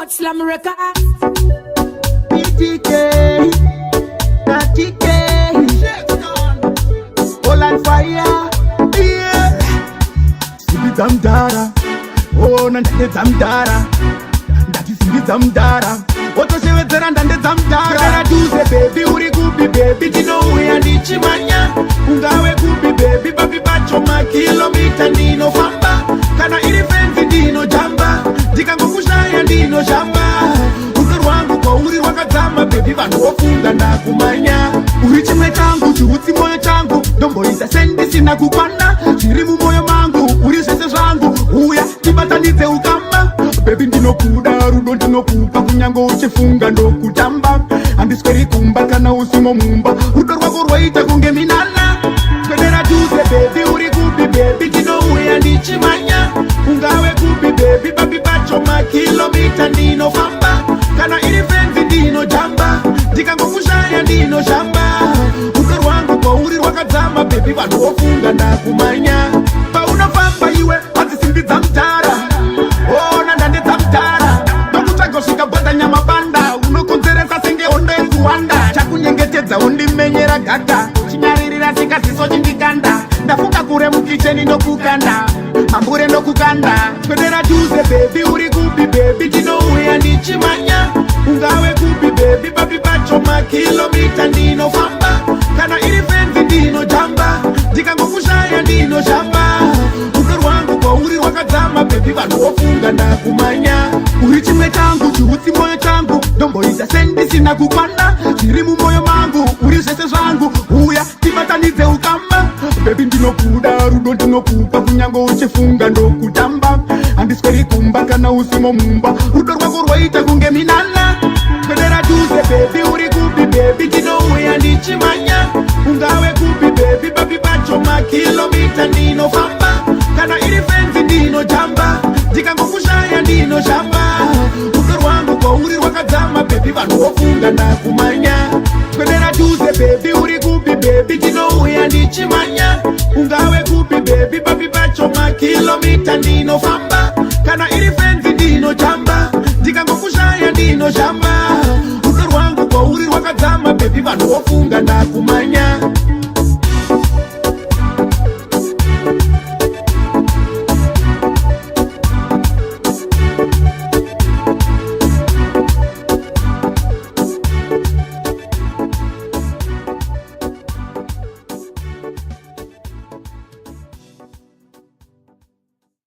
But Slam Records. PTK, 30K, all on fire, yeah. Simbi dzamudhara, ona ndande dzamudhara, ndati simbi dzamudhara, wotoshevedzera ndande dzamudhara. Dhuze baby, uri kupi baby? Ndinouya ndichimanya. Ungave kupi baby? Papi pacho makilomita ndinofamba, kana iri fenzi ndinojamba, ndikangokushaya ndinoshamba. Rudo rwangu kwauri rwakadzama baby, vanhu vofunga ndakumanya. Uri chimwe changu, chiutsi moyo changu, ndomboita sendisina kukwana. Zviri mumwoyo mangu, uri zvese zvangu, uya tibatanidze ukama. Baby, ndinokuda, rudo ndinokupa, kunyange uchifunga ndokutamba. Handisweri kumba kana usimo mumba, rudo rwako rwaita kunge minana. Twedera dhuze baby, uri kupi baby? Ndinouya ndichimanya. Ungave kupi baby? Papi pacho makilomita ndinofamba, kana iri fenzi ndinojamba, ndikangokushaya ndinoshamba. Rudo rwangu kwauri rwakadzama baby, vanhu vofunga ndakumanya. Paunofamba iwe, hanzi simbi dzamudhara, ona ndande dzamudhara, ndokutsvaga kusvika bhodha nyamabanda. Unokonzeresa senge hondo yekuwanda, chakunyengetedza undimenyera gaka, chinyaririra sikaziso chindikanda. Ndafuka kure mukicheni, ndokukanda mambure, ndokukanda. Twedera dhuze baby, uri kupi baby? Ndinouya ndichimanya. Ungave kupi baby? Papi pacho makilomita ndinofamba, kana iri fenzi ndinojamba, ndikangokushaya ndinoshamba. Rudo rwangu kwauri rwakadzama baby, vanhu vofunga ndakumanya. Uri chimwe changu, chiutsi moyo changu, ndomboita sendisina kukwana. Zviri mumwoyo mangu, uri zvese zvangu, uya tibatanidze ukama. Baby, ndinokuda, rudo ndinokupa, kunyange uchifunga ndokutamba. Handisweri kumba kana usimo mumba, rudo rwako rwaita kunge minana. Twedera dhuze baby, uri kupi baby? Ndinouya ndichimanya. Ungave kupi baby? Papi pacho makilomita ndinofamba, kana iri fenzi ndinojamba, ndikangokushaya ndinoshamba. Rudo rwangu kwauri rwakadzama baby, vanhu vofunga ndakumanya. Twedera dhuze baby, uri kupi baby? Ndinouya ndichimanya. Ungave kupi baby? Papi pacho makilomita ndinofamba.